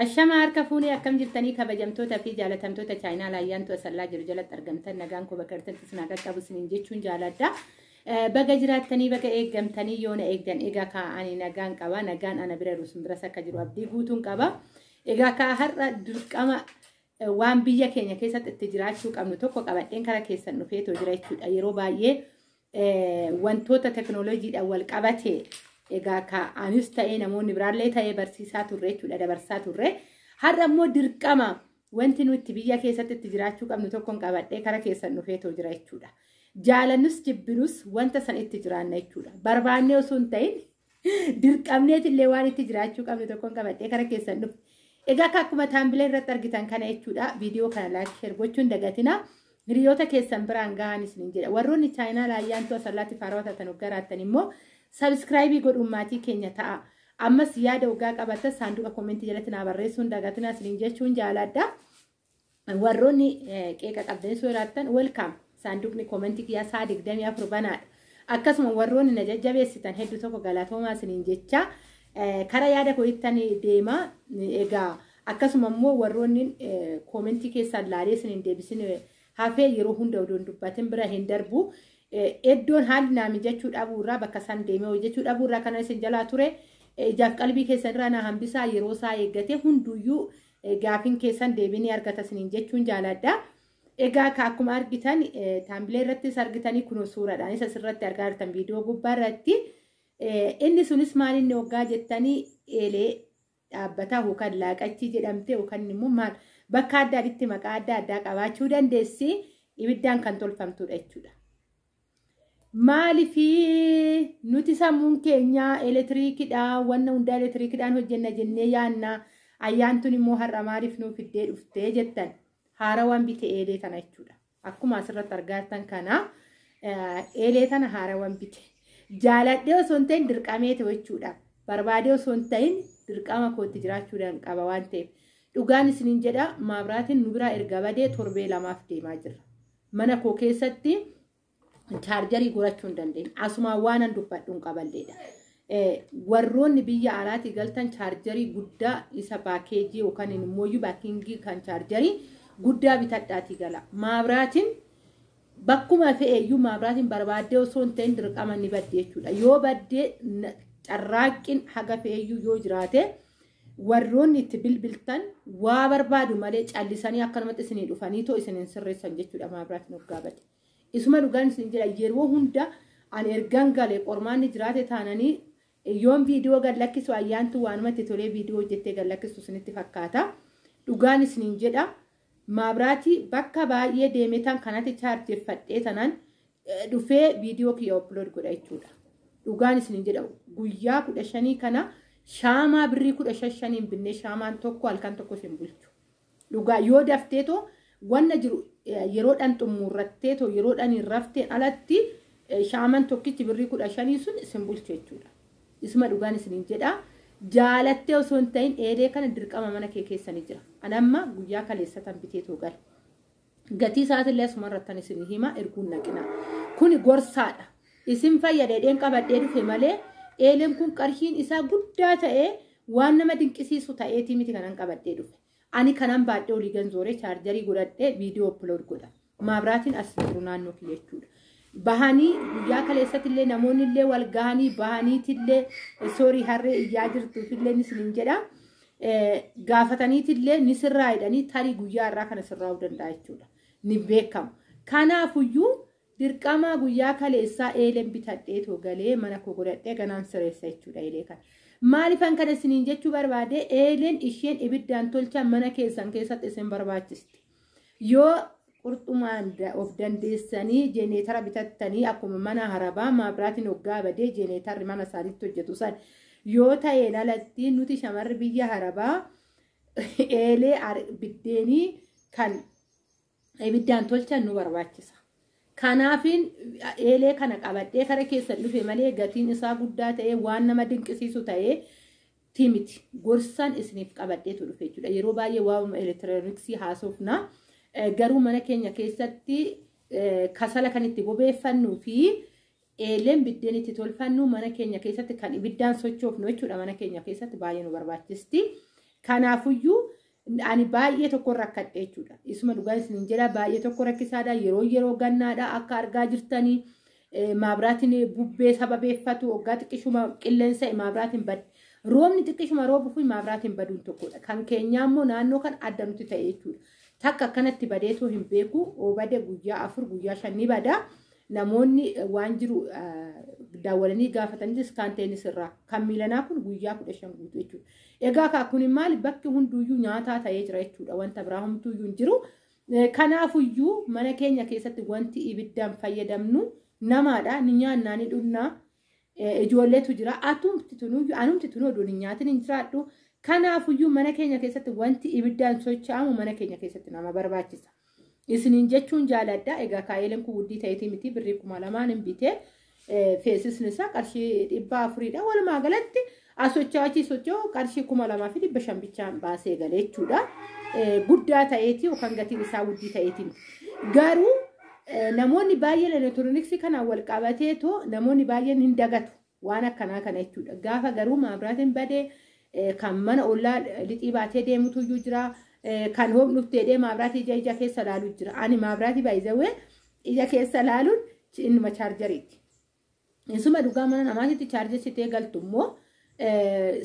Ashama harka fuunee akkam jirtanii kabajamtoota fi jaalatamtoota chaayinaa laayyaantu asallaa jiru jalatti argamtan nagaan koo bakka jirtanitti isin haa qaqqabu isiniin jechuun jaaladha. Baga jiraattanii baga eeggamtanii yoona eegdan egaa kaa'anii nagaan qaba nagaan ana bira jiru sun biras akka jiru abdii guutuun qaba. Egaa kaa har'a dirqama waan biyya keenya keessatti itti jiraachuu qabnu tokko qabadheen kara keessan dhufeetoo jira jechuudha. Yeroo baay'ee wantoota teknooloojiidhaan wal qabate egaa ka anis ta'ee namoonni biraallee ta'ee barsiisaa turre jechuudha dabarsaa turre. Har'a immoo dirqama wanti nuti biyya keessatti itti jiraachuu qabnu tokkoon qabadhee kara keessan dhufeetoo jira jechuudha. Jaalannus jibbinus wanta san itti jiraanna jechuudha. Barbaannee osoo hin ta'in dirqamneetillee waan itti jiraachuu qabnu tokkoon qabadhee kara keessan dhufe. Egaa akka akkuma thumbnail irratti argitan kana jechuudha. Viidiyoo kana like share gochuun dagatina. Hiriyoota keessan biraan gahan isiniin jedha. Warroonni chaayinaa laayyaantu asallaatti faarawaa taatan hoggaraattan immoo subscribe godhuun maatii keenya ta'a. Ammas yaada hoggaa qabatan saanduqa comment jalatti naa barreessuun dagatina isiniin jechuun jaaladha. Warroonni qeeqa qabdanis yoo jiraattan welcome. Saanduqni comment kiyyaa sa'a 24 banaadha. Akkasuma warroonni na jajjabeessitan hedduu tokko galatoomaa isiniin jecha kara yaada koo'ittan deema. Egaa akkasuma immoo warroonni comment keessaan laalee isiniin deebisin hafee yeroo hunda odoon dubbatin bira hin darbu. Iddoon haalli naa mijachuu dhabuurraa bakka isaan deemee hojjechuu dhabuurraa kana isin jalaa ture ijaaf qalbii keessan irraa na hambisaa yeroo isaa eeggate hunduyyuu gaafiin keessan deebinee argata isiniin jechuun jaaladha. Egaa akka akkuma argitan thumbnail irrattis argitanii kunoo suuraadhaan isa asirratti argaa jirtan viidiyoo gubbaa irratti. Inni sunis maal inni hoggaa jettanii eelee dhaabbataa yookaan laaqachii jedhamte yookaan immoo maal bakka adda addaatti maqaa adda addaa qabaachuu dandeessi ibiddaan kan tolfamtudha jechuudha. Maaliif nuti sammuun keenya elektiriikidha wanna hundaa elektiriikidhaan hojjenna jennee yaanna ayyaantuun immoo har'a maaliif nuu fiddee dhuftee jettan haarawaan bite eelee tana jechuudha. Akkuma asirratti argaa jirtan kana eelee tana haarawaan bite. Jaaladhee osoo hin ta'in dirqameeti jechuudha. Barbaadee osoo hin ta'in dirqama kootti jiraachuu qaba waan ta'eef. Dhugaan isiniin jedha maabiraatiin nu biraa erga badee torbee lamaaf deemaa jirra. Mana koo keessatti charger godhachuu hin dandeenye. Asumaan waan an dubbadhu hin qaballeedha. Warroonni biyya alaatii galtan charger guddaa isa package yookaan immoo backing kan charger guddaa bitadhaatii gala. Maabiraatiin bakkuma fe'eeyyuu maabiraatiin barbaaddee osoo hin ta'in dirqama ni badde jechuudha. Yoo baddee carraaqqiin haga fe'eeyyuu yoo jiraate warroonni itti bilbiltan waa barbaadu malee callisanii akkanumatti isinii dhufanii too isiniin sirreessan jechuudha maabiraatiin hoggaa bade. Isuma dhugaan isin jedha yeroo hunda ani ergaan galee qormaanni jiraate taananii yoon viidiyoo gad lakkisu ayyaantu waanumatti tolee viidiyoo hojjettee gad lakkisu isinitti fakkaata. Dhugaan isiniin jedha maabiraatii bakka baay'ee deemee tan kanatti chaarjeffadhee tanaan dhufee viidiyoo kiyya upload godha jechuudha. Dhugaan isiniin jedha guyyaa 15 kana shaamaa birrii 15 5n binnee shaamaan tokko halkan tokko isin bulchu. Dhugaa yoo dafteetoo wanna jiru yeroodhaan xumurratteetoo yeroodhaan hin rafteen alatti shaamaan tokkichi birrii 15 sun isin bulchu jechuudha. Isuma dhugaan isiniin jedha. Jaalattee osoo hin ta'in eelee kana dirqama mana kee keessanii jira. Ani amma guyyaa kaleessatan biteetoo gale. Gatii isaatillee asuma irrattan isin hima erguun naqina. Kuni gorsaadha. Isin fayyada qabadhee dhufe malee eeleen kun qarshiin isaa guddaa ta'ee waan nama dinqisiisu ta'eetii miti kanan qabadhee dhufe. Ani kanan baadhee olii ganzooree charger godhadhee viidiyoo upload godha. Maabiraatiin as jiru naannoo kiyya jechuudha. Bahanii guyyaa kaleessatti illee namoonni illee wal gahanii bahaniitillee soorii harree iyyaa jirtuufillee ni isiniin jedha. Gaafataniitillee ni sirraa jedhanii tarii guyyaa irraa kana sirraa'uu danda'a jechuudha. Ni beekamu. Kanaafuyyuu dirqama guyyaa kaleessaa eeleen bitadheetoo galee mana koo godhadhee ganaan sireessa jechuudha eelee kana. Maaliifan kana isiniin jechuu barbaade eeleen isheen ibiddaan tolchan mana keessan keessatti isin barbaachisti. Yoo qurxumaan of dandeessanii jeeneetara bitattanii akkuma mana harabaa maabiraatiin hoggaa badee jeeneetarri mana isaaniitti hojjetu san yoo ta'een alatti nuti shamarri biyya harabaa eelee biddeenii kan ibiddaan tolchan nu barbaachisa. Kanaafin eelee kana qabadhee kara keessan dhufe malee gatiin isaa guddaa ta'ee waan nama dinqisiisu ta'ee miti. Gorsaan isiniif qabadheetu dhufe jechuudha. Yeroo baay'ee waa'uma elektirooniksii haasofna. Garuu mana keenya keessatti kasala kan itti bobeeffannuu fi eeleen biddeen itti tolfannu mana keenya keessatti kan ibiddaan sochoofnu jechuudha. Mana keenya keessatti baay'ee nu barbaachisti. Kanaafuyyuu ani baay'ee tokko rakkadhe jechuudha. Isuma dhugaa isiniin jedha, baay'ee tokko rakkisaadha. Yeroo yeroo gannaadha akka argaa jirtanii maabiraatiin bubbee sababeeffatu, waggaa xiqqishuma qilleensa maabiraatiin bade. Roobni xiqqishuma roobu fi maabiraatiin baduun tokkodha. Kan keenyaa immoo naannoo kan adda nuti ta'e jechuudha. Takka akkanatti badeetoo hin beeku. Oobade guyyaa 4 guyyaa 5 ni bada. Namoonni waan jiru daawwalanii gaafataniis kan ta'anis irraa kan miilanaa kun guyyaa 15 guutuu jechuudha. Egaa kun maali, bakki hunduyyuu nyaataa ta'ee jira jechuudha. Wanta biraa homtuuyyuu hin jiru. Kanaafuyyuu mana keenya keessatti wanti ibiddaan fayyadamnu namaadha. Ni nyaannaa, ni dhugnaa. Ijoolleetu jira. Atumti tunuyyuu anumti tunuu oduun hin nyaatin hin jiraadhu. Kanaafuyyuu mana keenya keessatti wanti ibiddaan socho'amu mana keenya keessatti nama barbaachisa. Isiniin jechuun jaaladha. Egaa kaayeleen kun guddii ta'eetii miti, birrii 2000 hin bitee, feesisni isaa qarshii 400dha. Walumaa galatti asocho'aa achii socho'u qarshii 2500 bichaan baasee galee jechuudha. Guddaa ta'eetii yookaan gatiin isaa guddii ta'eetii. Garuu namoonni baay'een elektirooniksii kanaan wal qabateetoo namoonni baay'een hin dagatu waan akkanaa kana jechuudha. Gaafa garuu maabiraatiin badee kan mana ollaa lixii baatee deemutu iyyuu jira. Kan hoomnuuf ta'ee maabiraatii ija ija keessa laalu jira. Ani maabiraatii baay'isawee ija keessa laaluun innuma chaarjariiti. Isuma dhugaa mana namaatitti chaarjessitee galtu immoo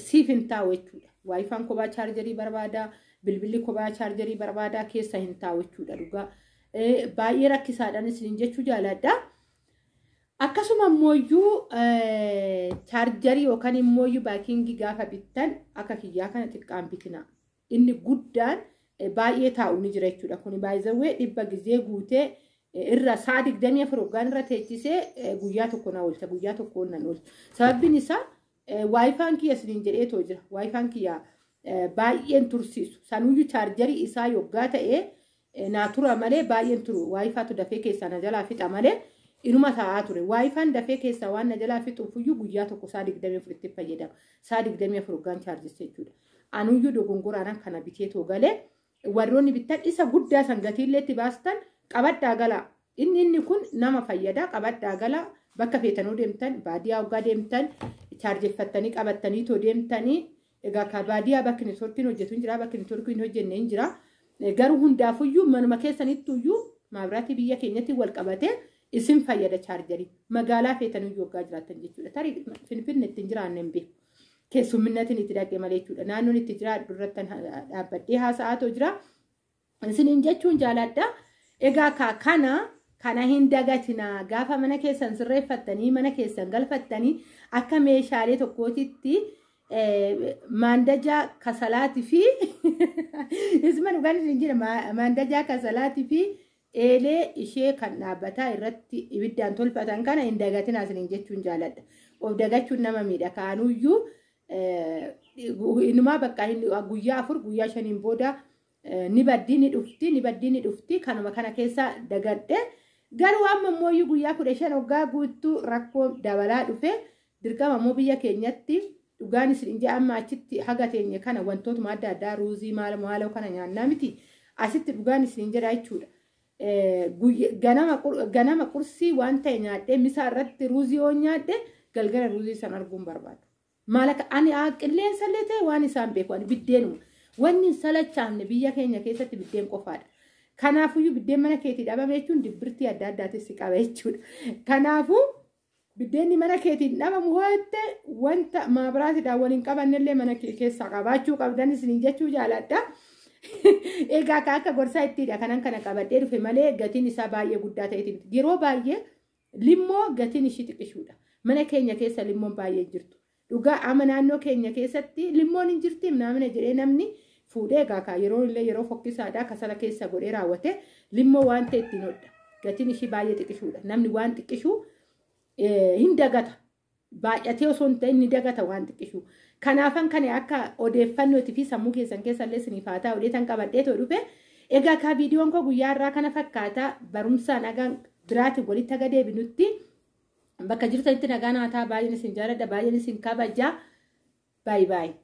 siif hin taa'u jechuudha. Waayifaan kophaa chaarjarii barbaada, bilbilli kophaa chaarjarii barbaada, keessa hin taa'u jechuudha dhugaa. Baay'ee rakkisaadhaan isiniin jechuu jaaladha. Akkasuma immoo chaarjarii yookaan immoo baakingii gaafa bittan akka kiyyaa kana xiqqaan bitina. Inni guddaan baay'ee taa'u ni jira jechuudha. Kuni baay'izawwee 100 gizee guutee irra sa'a 24 hoggaan irra teechisee guyyaa tokko na oolcha, guyyaa tokko nan oolcha. Sababbiin isaa waayifaan kiyya isiniin jedheetoo jira. Waayifaan kiyya baay'een tursiisu. Sanuyyuu chaarjarii isaa yoggaa ta'ee naa tura malee baay'een turu. Waayifaatu dafee keessaa na jalaa fixa malee inuma taa'aa ture. Waayifaan dafee keessaa waan na jalaa fixuufiyyuu guyyaa tokko sa'a 24tti fayyadama. Sa'a 24 hoggaan chaarjesse jechuudha. Anuyyuu dogongoraan kana biteetoo galee, warroonni bittan isa guddaa san gatiillee itti baastan qabadhaa galaa. Inni kun nama fayyada, qabadhaa galaa. Bakka feetanuu deemtan, baadiyyaa hoggaa deemtan chaarjeffattanii qabattanii too deemtanii. Egaa ka baadiyyaa bakki neetworkiin hojjetu hin jira, bakki neetworkiin hin hojjenne hin jira. Garuu hundaafuyyuu manuma keessanittuyyuu maabiraatii biyya keenyatti wal qabatee isin fayyada chaarjarii. Magaalaa feetanuyyuu hoggaa jiraattan jechuudha. Tarii Finfinne ittiin jiraanne hin beeku. Keessumminnatiin itti dhaqee malee jechuudha. Naannoon itti jiraadhu irratti dhaabbadhee haasa'aatoo jira. Isiniin jechuun jaaladha. Egaa kana hin dagatinaa. Gaafa mana keessan sirreeffattanii mana keessan galfattanii akka meeshaalee tokkootitti maandajaa kasalaatii fi isuma dhugaan isin jira, maandajaa kasalaatii fi eelee ishee kan dhaabbataa irratti ibiddaan tolfatan kana hin dagatinaa isiniin jechuun jaaladha. Of dagachuun nama miidha. Kaanuyyuu inumaa bakka guyyaa 4 guyyaa 5 booda ni baddii ni dhufti, ni baddii ni dhufti, kanuma kana keessa dagadhe. Garuu amma immoo guyyaa 15 hoggaa guutuu rakkoo dabalaa dhufe. Dirqama immoo biyya keenyatti dhugaan isin ija amma achitti haga teenye kana wantootuma adda addaa ruuzii maal maaloo kana nyaannaa miti, asitti dhugaan isin jedha jechuudha. Ganama qursii waan ta'e nyaadhee misaa irratti ruuzii yoo nyaadhe galgala ruuzii san arguun barbaadu. Maal akka ani qilleensa illee ta'e waan isaan beeku, ani biddeenuma. Wanni hin salachaafne biyya keenya keessatti biddeen qofaadha. Kanaafuyyuu biddeen mana keetii dhabame jechuun dibbirtii adda addaatis si qaba jechuudha. Kanaafuu biddeenni mana keetiin dhabamu hoo'atte wanta maabiraatiidhaan waliin qabannellee mana kee keessaa qabaachuu qabdan isiniin jechuu jaaladha. Egaa akka gorsaa ittiidha kanan kana qabadhee dhufe malee gatiin isaa baay'ee guddaa ta'eeti. Yeroo baay'ee limmoo gatiin ishii xiqqishuudha. Mana keenya keessa limmoon baay'ee jirtu. Dhugaa amma naannoo keenya keessatti limmoon hin jirti naamna jedhee namni fuudhee egaa yeroo illee yeroo fokkisaadha kasala keessa godhee raawwate limmoo waan ta'e ittiin hodha. Gatiin ishii baay'ee xiqqishuudha. Namni waan xiqqishuu hin dagata. Baay'atee osoo hin ta'in ni dagata waan xiqqishuu. Kanaafan kana akka odeeffannootii fi sammuu keessan keessallee isiniif haa ta'u odeetan qabadhee too dhufe. Egaa kaa viidiyoon koo guyyaa irraa kana fakkaata, barumsaan nagaan biraatiin walitti haga deebinutti bakka jirtanitti nagaan haa ta'a. Baay'een isin jaaladha, baay'een isin kabaja. Baay'ee baay'ee.